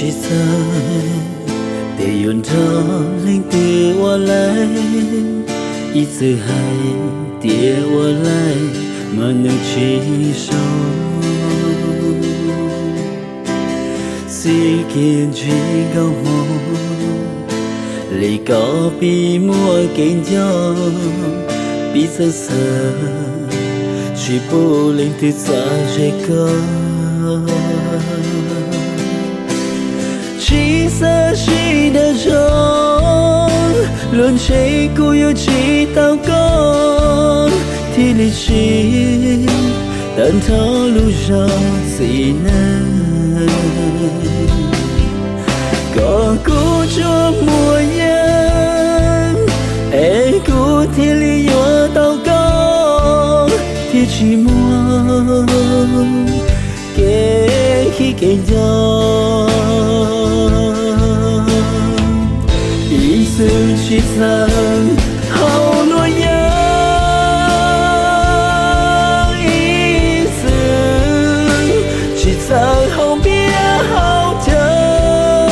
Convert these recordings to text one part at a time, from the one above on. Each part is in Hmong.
Tsis txawj tias yuav nrog leej twg ua laij, ib txwm hais tias ua laij mas nws tsis zoo. Txij kiag ntsis nkauj hmo li ko pib muaj kev nco, pib txhawj xav tsis pub leej twg txav ze koj. Tsis xav sib nrhiav zoo, luag ntshe kuv yuav tsis tau koj, thiaj li tsis tawm nrho lub zog txiv neej. Kom kuv tsuas muaj yeej, es kuv thiaj li yuav tau koj, thiaj tsis muaj kev khib kev nco. Ib txwm tsis txawj hauv luag yeej, ib txwm tsis txawj hauv npiab hauv cawv,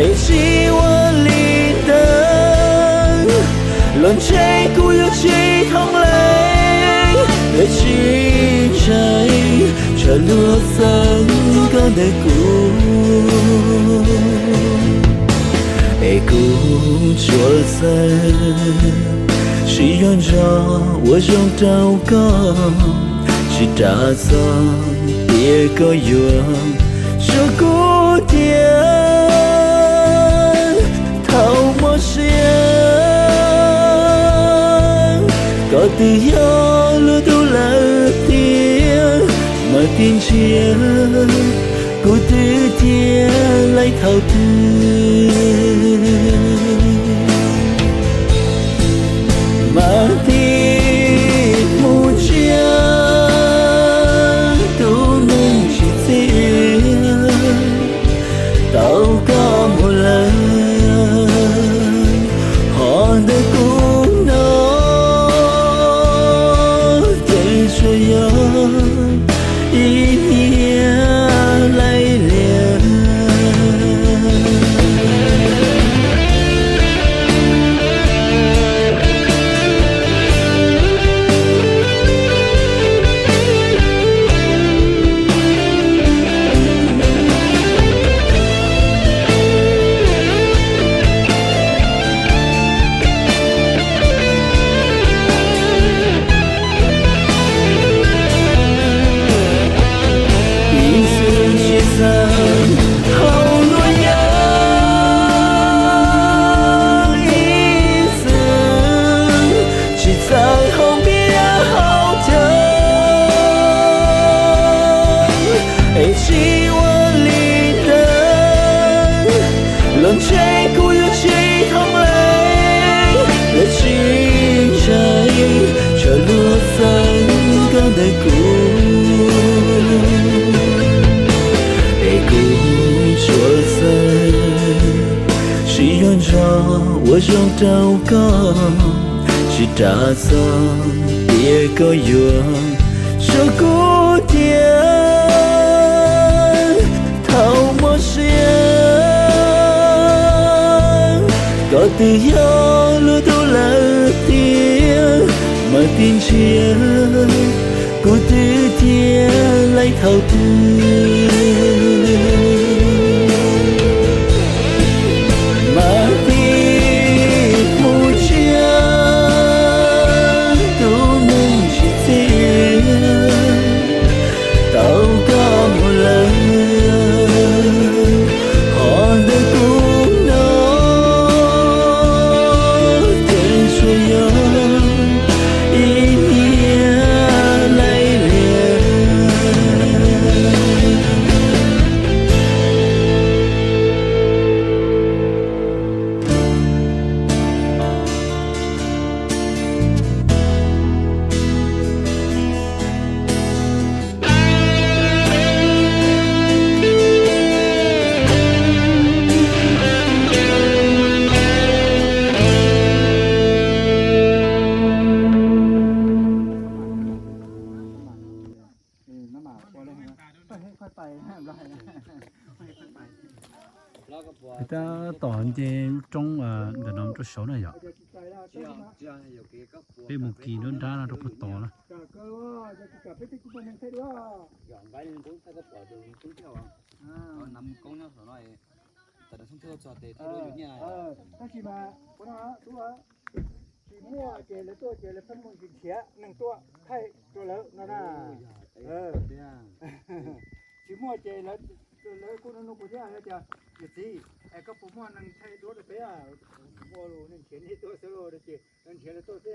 es tsis ua li ntawd, los ntshe kuv yuav tsis thoob leej, es tsis ntshai tsam luag txeeb koj ntawm kuv. Es kuv tsuas xav sib yuav nrog ua zoo rau koj, tsis ras txog tias koj yuav tsuas kuv tiag. Thaum mob siab, koj twb yog lub tub lawm tiag, mas tig ntsia kuv twb tiag laij thaum twg. Mas tig mus ntsia tus neeg tsis txiv tau koj mus lawm, ho ntawm kuv no ces tsuas yog ib niag laij liam. Ib txwm tsis txawj hauv luag yeej, ib txwm tsis txawj hauv npiab hauv cawv, es tsis ua li ntawd, los ntshe kuv yuav tsis thoob leej, es tsis ntshai tsam luag txeeb koj ntawm kuv. Es kuv tsuas xav sib yuav nrog ua zoo rau koj, tsis ras txog tias koj yuav tsuas kuv tiag. Thaum mob siab, koj twb yog lub tub lawm tiag, mas tig ntsia kuv twb tiag laij thaum twg. Mas tig mus ntsia tus neeg tsis txiv tau koj mus lawm, ho ntawm kuv no ces tsuas yog ib niag laij liam. Tab tom nce lub roob ntawm no rau saud na yom. Peb mus kis nruab nrab no rau puag tod na. Tab sis mas ua no tsis muaj ces lawv tuaj ces lawv pheej mus nrhiav neeg tuaj thaij rau lawv no na. Tsis muaj ces lawv kuj nug kuv thiab tias, yawm txiv, es koj puas muaj neeg thaij duab rau peb? Muaj, neeg nrhiav nej tuaj xwb los ces lawv nrhiav lawv tuaj xwb.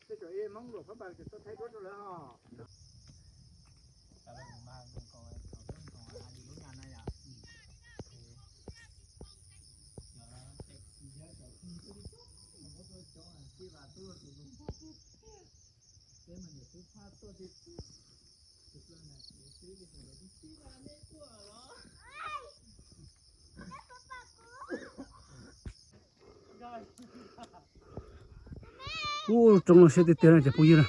Peb tseem ib Hmoob luam phab npas ces tuaj thaij duab rau lawv ho. Ub, roob no siab tiag tiag no cov phooj ywg na.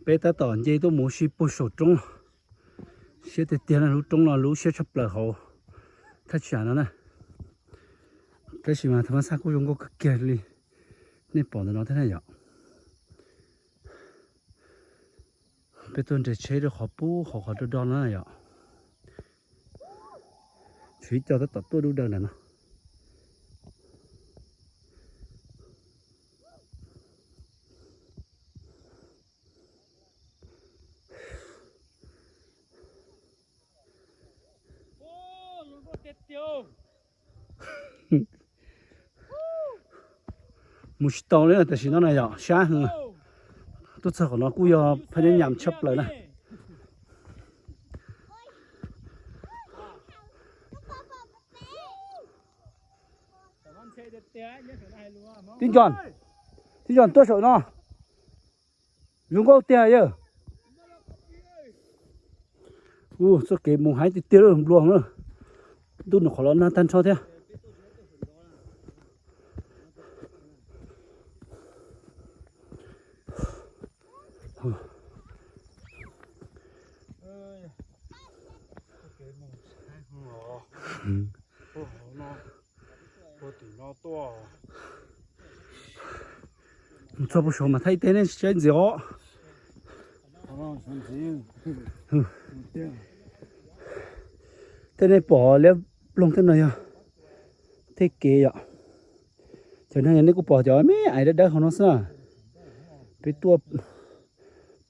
Peb tab tom nce tuaj mus ua si puag saum roob, siab tiag tiag na. Lub roob no lub siab tshaj plaws hauv thaj tsam no na. Tab sis mas thaj ma xaj kuj zoo nkauj kawg kiag li nej pom ntawm no thiab na yom. Peb tuaj nres tsheb rau qhov pub hauv qhov do do no na yom. Tshuav ib co tab tom tuaj dub daws ntawm no. Mus tsis tau li tam sim no na yom, sab heev. Tuaj txog qhov no kuj yog phaj nyab nyam tshaj plaws na. Tib nco, tib nco tuaj saum no. Zoo nkauj tiag yawg. Ua txoj kev mus haib tiag tiag lawm, nplua na. Ntuj nws qhov los nag tag nrho thiab. Mus txog puag saud mas thaij ib teg nej saib ntxiv os. Tej nej pom liab ploog tej no yog tej kev yom. Cov no yog nej kuj pom cov me aiv dawb dawb hauv no xwb na. Peb tuaj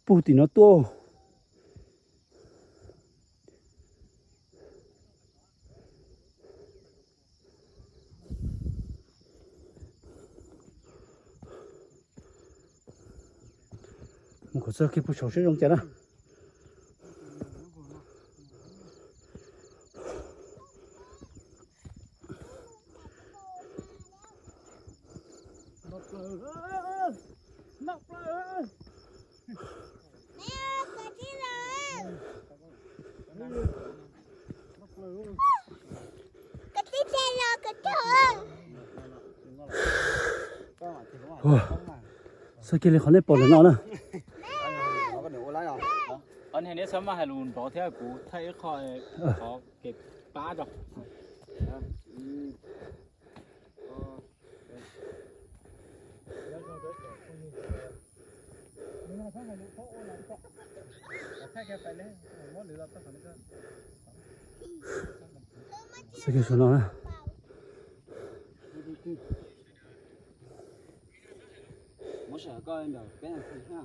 puag tim no tuaj. Mus kom txog kiag puag saud seb zoo cas na. Txog kiag li qhov nej pom ntawm no na. Niag neb txhob maj hais lus nrov thiab, kuv thaij ib qho qhov kev pab rau. Txog kiag saum no na. Muab sawv koj ntawm peb nas this na.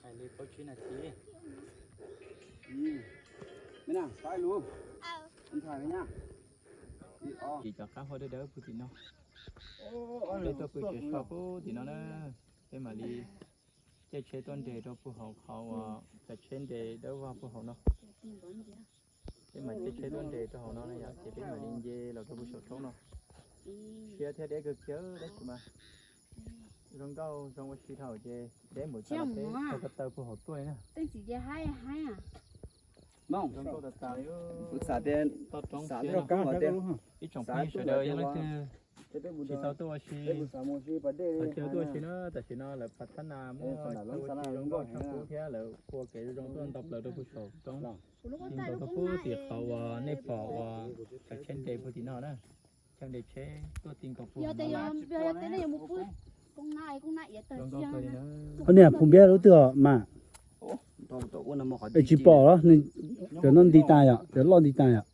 Hais li plaub tsib nas this. Me na, pab lub nthaim me na. Ces cov qab hau dawb dawb puag tim no. Peb tuaj pw tsev so puag tim no na. Peb mam li caij tsheb tuaj nres rau puag hauv qhov uas cov tsheb nres dawb vag puag hauv no. Peb mam caij tsheb tuaj nres rau hauv no na yom, ces peb mam li nce los rau puag saum roob no. Siab thiab deb kawg kiag tab sis mas zoo nkauj zoo ua si dhau ces deb npaum cas los peb taug ko taw puag hauv tuaj li na. Zoo nkauj tas tas li. Toj roob siab no. Ib tsoom phooj ywg sawv daws yog leej twg Tsis tau tuaj ua si, tsis tau tuaj ua si na, tam sim no lawv phav thab nas muaj chaw ua si zoo nkauj tshaj qub thiab lawv ua kev zoo zoo tuaj nto plaws rau pem saum roob, ti nkaus rau pem tim qhov uas nej pom uas cov tsheb nres puag tim no na, chaw nres tsheb tuaj ti nkaus puag. Ob niag phu npiab lub twg os mas, es tsis pom los, cov no nti tas yom, cov loj nti tas yom.